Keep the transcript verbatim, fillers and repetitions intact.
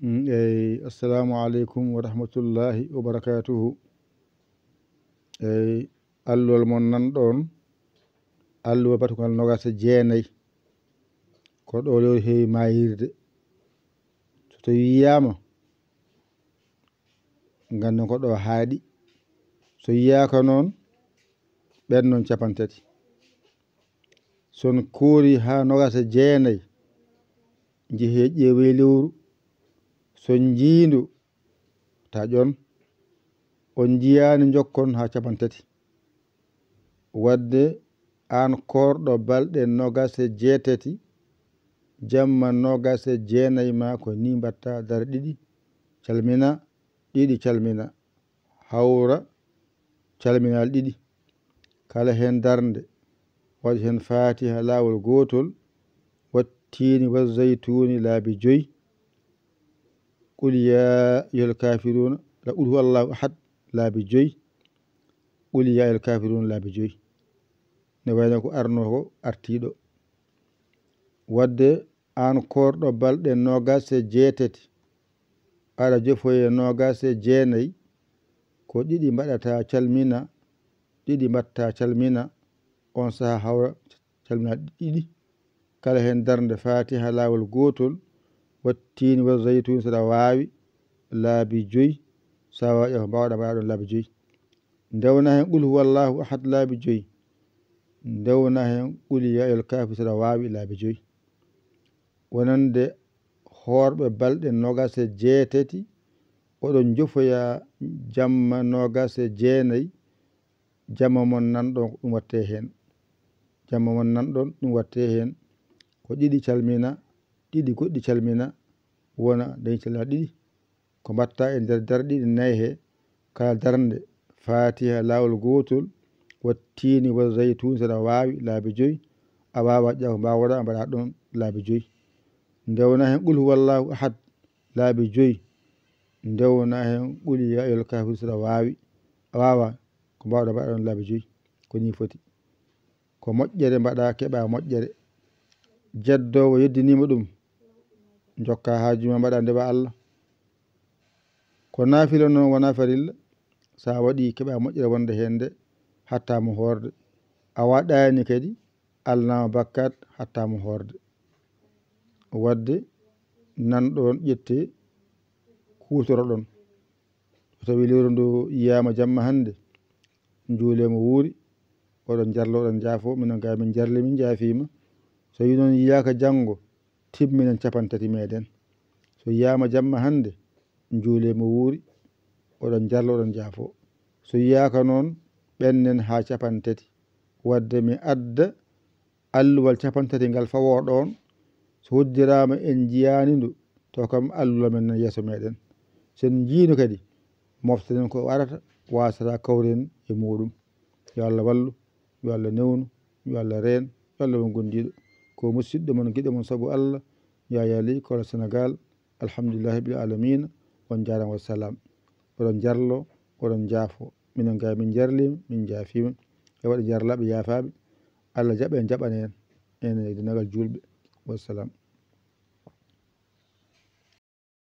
Mm, eyi, assalamu aleykum wa rahmatullahi wa barakatuhu. Eyi, alluwal mon nan ɗon, alluwal batugal nogas e jeenayi. Ko ɗo lewru heewi mayirde. So tawi yiyaama, ngannden ko ɗo haaɗi. So yiyaaka noon, ɓen noon capantati. So on koori haa nogas e jeenayi, njehee ƴeewee lewru. So on njii ndu, taƴon. On njiyaani, njokkon haa capantati. Wadde aan koorɗo balɗe nogas e jeetati, jamma nogas e jeenayi ma, ko ni mbatta: darɗe ɗiɗi, calmina, ɗiɗi, calmina, hawra, calminaali ɗiɗi. Kala heen darnde, waɗ heen Faatiha laawol gootol, wattiini wa zaytuuni laabi joyi, qul yaa ayyuhal kaafiruuna, la qul huwa Allaahu ahad laabi joyi, qul yaa ayyuhal kaafiruuna laabi joyi. Ne wayno ko arnoo ko artii ɗo. Wadde aan koorɗo balɗe noogas e jeetati, aɗa jofoyee noogas e jeenayi, ko ɗiɗi mbaɗata calmina, ɗiɗi mbaɗta calmina, on sahaa hawra calmina ɗiɗi. Kala heen darnde Faatiha laawol gootol, wattiini wa zaytuun, so aɗa waawi, laabi joyi, so a waawaa ko mbaawɗaa mbaɗa ɗon laabi joyi. Ndewna heen qul huwa Allaahu ahad laabi joyi. Ndewna heen qul yaa ayyuhal kaafiruun so aɗa waawi laabi joyi. Wonande hoorɓe balɗe noogas e jeetati, oɗon njofoya jamma noogas e jeenayi, jamma mon nan ɗon ɗum wattee heen. Jamma mon nan ɗon ɗum wattee heen. Ko ɗiɗi calmina, ɗiɗi goɗɗi calmina, wona dañi calmina ɗiɗi. Ko mbaɗta e nder darɗe ɗiɗi nayi he, kala darnde, Faatiha laawol gootol, wattiini wa zaytuun, so aɗa waawi, laabi joyi, a waawaa ƴaw, mbaawɗaa mbaɗa ɗon laabi joyi. Ndewna heen qul huwa Allaahu ahad, laabi joyi. Ndewna heen qul yaa ayyuhal kaafiruun, so aɗa waawi, a waawaa, ko mbaawɗaa mbaɗa ɗon laabi joyi. Ko nii foti. Ko moƴƴere mbaɗa, keɓa moƴƴere. Jeddoowo yeddiniima ɗum, njokka haaju ma, mbaɗa ndewa Allah. Ko naafila noon, wonaa farilla. So a waɗii, keɓa moƴƴere wonde heen nde, hatta mo hoorde. A waɗaani kadi, alnaama bakkaat, hatta mo hoorde. Wadde nan ɗoon, ƴettee, kuutoro ɗon. So tawi lewru ndu yiyaama jamma hannde, njuulee mo wuuri, oɗon njarlo, oɗon njaafo, minen gaa min njarli, min njaafiima. So tawi noon yiyaaka janngo, timminen capantati meɗen. So yiyaama jamma hannde, njuulee mo wuuri, oɗon njarlo, oɗon njaafo. So yiyaaka noon, ɓennen haa capantati. Wadde mi adda alluwal capantati ngal fawoo ɗoon, so hoddiraama en njiyaani ndu, taw kam alluwal men nan yeeso meɗen. So en njii ndu kadi, moften ko arata, waasata kawren e muuɗum. Yo Allah wallu, yo Allah newnu, yo Allah reen, yo Allah won gondiiɗo. Ko musiɗɗo mon, giɗo mon sabu Allah, Yaya Ly, Kolo Senegaal. Alhamdulillahi rabbil aalamiina. On njaaraama, wa salaam. Oɗon njarlo, oɗon njaafo. Minen gaa min njarliima, min njaafiima. E waɗa njarlaaɓe, yaafaaɓe. Allah jaɓa en, jaɓana en. Enen e denndaangal juulɓe. Wa salaam.